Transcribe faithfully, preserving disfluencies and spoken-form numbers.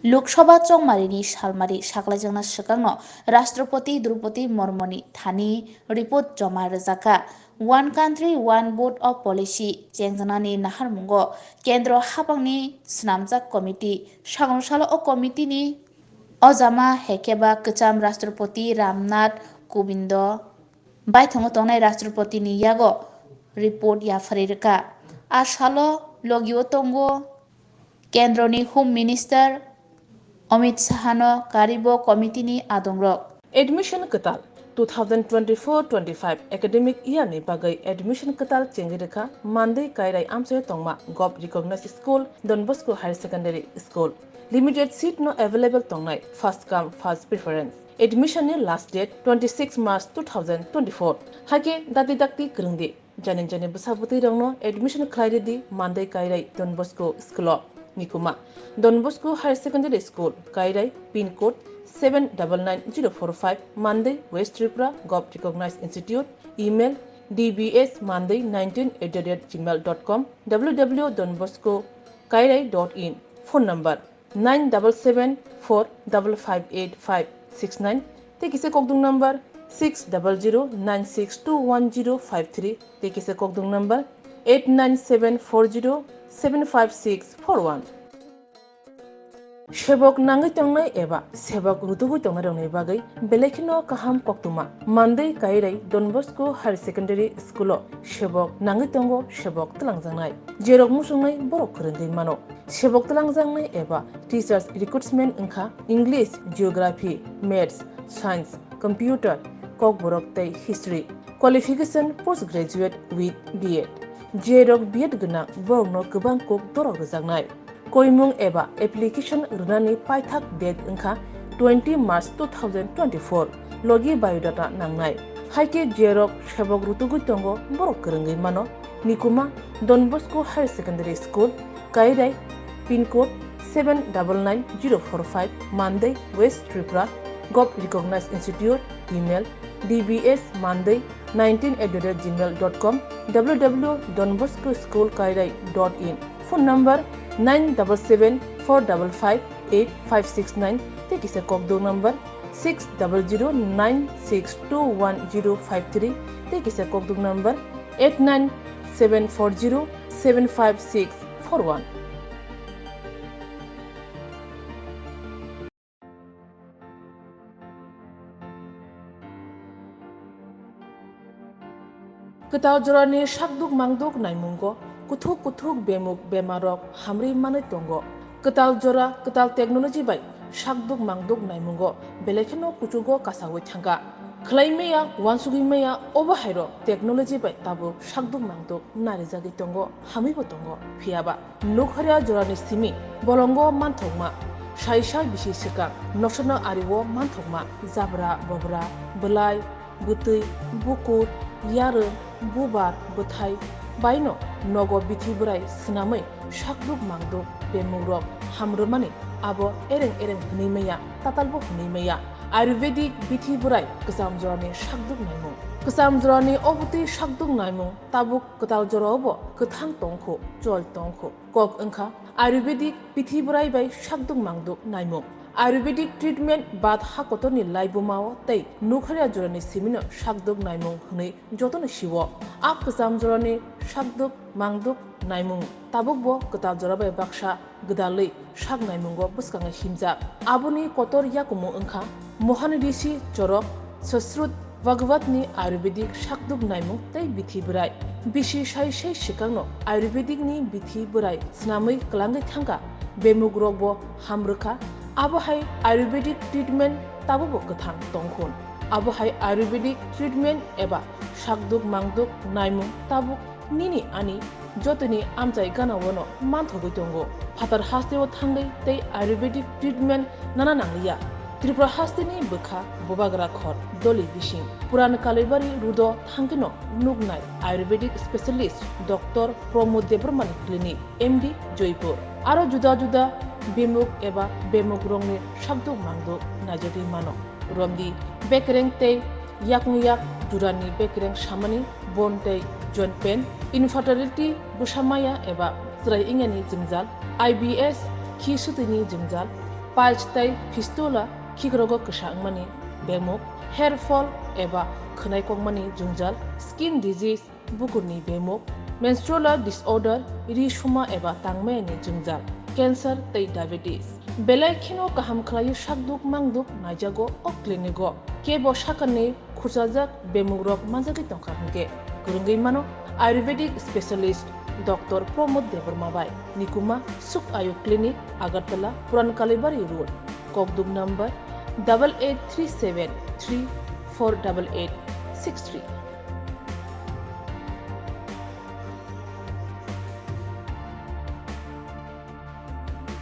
Lok Sabha chongmarini salmari saklaijakna swkangno Rashtrapati Droupadi Murmuni thani report joma rwjakha. One Country, One Vote o policy chengjaknani naharmungo kendro haphangni swnamjak committee. Sakno salo o committee ni ojama hekeba kwcham Rashtrapati Ramnath Kovindo baithongo tongnai Rashtrapati ni yago report yapharwi rwkha. A salo logio tongo Kendroni Home Minister Amit Shahano karibo committee ni adongrok. Admission kwtal two thousand twenty-four twenty-five academic year ni bagwi admission kwtal chengwi rwkha Mandwi Kairai amchaio tongma Govt Recognized School, Don Bosco Higher Secondary School. Limited seat no available tongnai, first come first preference. Admission ni last date twenty-six March two thousand twenty-four. Haikhe dati dakti kwrwngdi. Jani jani bwsa bwtwi rokno admission khlai rwdi Mandai Kairai Don Bosco school o. Nikuma, Don Bosco Higher Secondary School, Kairai, pin code seven double nine zero four five, Mandai, West Tripura, Govt Recognized Institute, email d b s mandai nineteen at the rate gmail dot com, w w w dot don bosco kairai dot in, phone number nine double seven four double five eight five six nine, tei kisa kokdwng number six double zero nine six two one zero five three, tei kisa kokdwng number eight nine seven four zero seven five six four one. Sebok nangwi tongnai eba sebok rutugwi tongnairokni bagwi belai kheno kaham koktwma. Mandai Kairai Don Bosco Higher Secondary School o sebok nangwi tongo, sebok twlangjaknai. Jerok muchungnai borok kwrwngwi mano. Sebok twlangjaknai eba teachers recruitment wngkha English, Geography, Maths, Science, Computer, Kokborok tei History. Qualification post graduate with B Ed. Jerok B Ed gwnang borokno kwbang kok dorok rwjaknai. Koimung eba application rwnani paithak date wngkha twenty March two thousand twenty-four. Logi biodata nangnai. Haikhe jerok sebok rutugwi tongo borok kwrwngwi mano. Nikuma, Don Bosco Higher Secondary School, Kairai, pin code seven double nine zero four five, Mandai, West Tripura, Govt Recognized Institute, email d b s mandai nineteen at the rate gmail dot com, w w w dot don bosco school kairai dot in, phone number nine double seven four double five eight five six nine, tei kisa kokdwng number six double zero nine six two one zero five three, tei kisa kokdwng number eight nine seven four zero seven five six four one. Kwtal jorani sakduk mangduk naimungo kuthuk kuthuk bemuk bemarrok hamrwi manwi tongo. Kwtal jora kwtal technology bai sakduk mangduk naimungo belai kheno kuchugo kasawi thangkha. Khwlai maya, uansugwi maya, obo hairok technology bai tabuk sakduk mangduk narijagwi tongo, hamwibo tongo. Phiyaba nukharya jorani simi bolongo manthokma, saisa bisi swkang noksano ario manthokma, jabra, bobra, bwlai, bwtwi, bukur, yarwng, bubar, bwthai baino nogo bithi bwrai swnamwi sakduk mangduk bemungrok hamrwmani abo ereng ereng hwnwi maya, tatalbo hwnwi maya. Ayurvedic bithi bwrai kwcham jorani sakduk naimung. Kwcham jorani obotwi sakduk naimung tabuk kwtal jorao bo kwthang tongkhu, chol tongkhu. Kok wngkha Ayurvedic bithi bwrai bai sakduk mangduk naimung. Ayurvedic treatment bat ha kotorni laibumao tei nukharya jorani simino sakduk naimung hwnwi jotono siwo. A kwcham jorani sakduk mangduk naimung tabukbo kwtal jora bai baksa gwdalwi sak naimungo bwskango himjak. Aboni kotor yakumu wngkha Mohan Rishi chorok, Sasrut Bhagavatni Ayurvedic sakduk naimung tei bithi bwrai. Bisi sai sai swkangno Ayurvedicni bithi bwrai swnamwi kwlangwi thangkha, bemukrokbo hamrwkha. Abo hai Ayurvedic treatment tabukbo kwthang tongkhun. Abo hai Ayurvedic treatment eba sakduk mangduk naimung tabuk nini ani jotoni amchai gana-o no manthogwi tongo. Phatar hasteo thangwi tei Ayurvedic treatment nana nangliya. Tripura hasteni bwkha Bubagra Khor, Doli bising Puran Kalibari road-o thangkheno nuknai Ayurvedic specialist Doctor Pramod Debbarmani clinic, M D, Joypur. Aro juda juda bemuk eba bemukrokni sakduk mangduk naijagwi mano. Romdi bekereng tei yakung yak jurani bekereng samani, bone tei joint pain, infertility, bwsa maya eba chwrai wngyani jwngjal, I B S, khi swtwini jwngjal, Pach tei fistula, khikrokgo kwsa wngmani bemuk, hair fall eba khwnai kokmani jwngjal, skin disease, bukurni bemuk, menstrual disorder, ri suma eba tangmayani jwngjal, cancer tei diabetes. Belai kheno kaham khlaio sakduk mangduk naijago o clinic o. Kebo sakani khurchajak bemungrok manjagwi tongkha hwnkhe kwrwngwi mano Ayurvedic specialist Doctor Pramod Debbarma bai. Nikuma Suk Ayu Clinic, Agartala, Puran Kalibari Road, kokduk number double eight three seven three four double eight six three.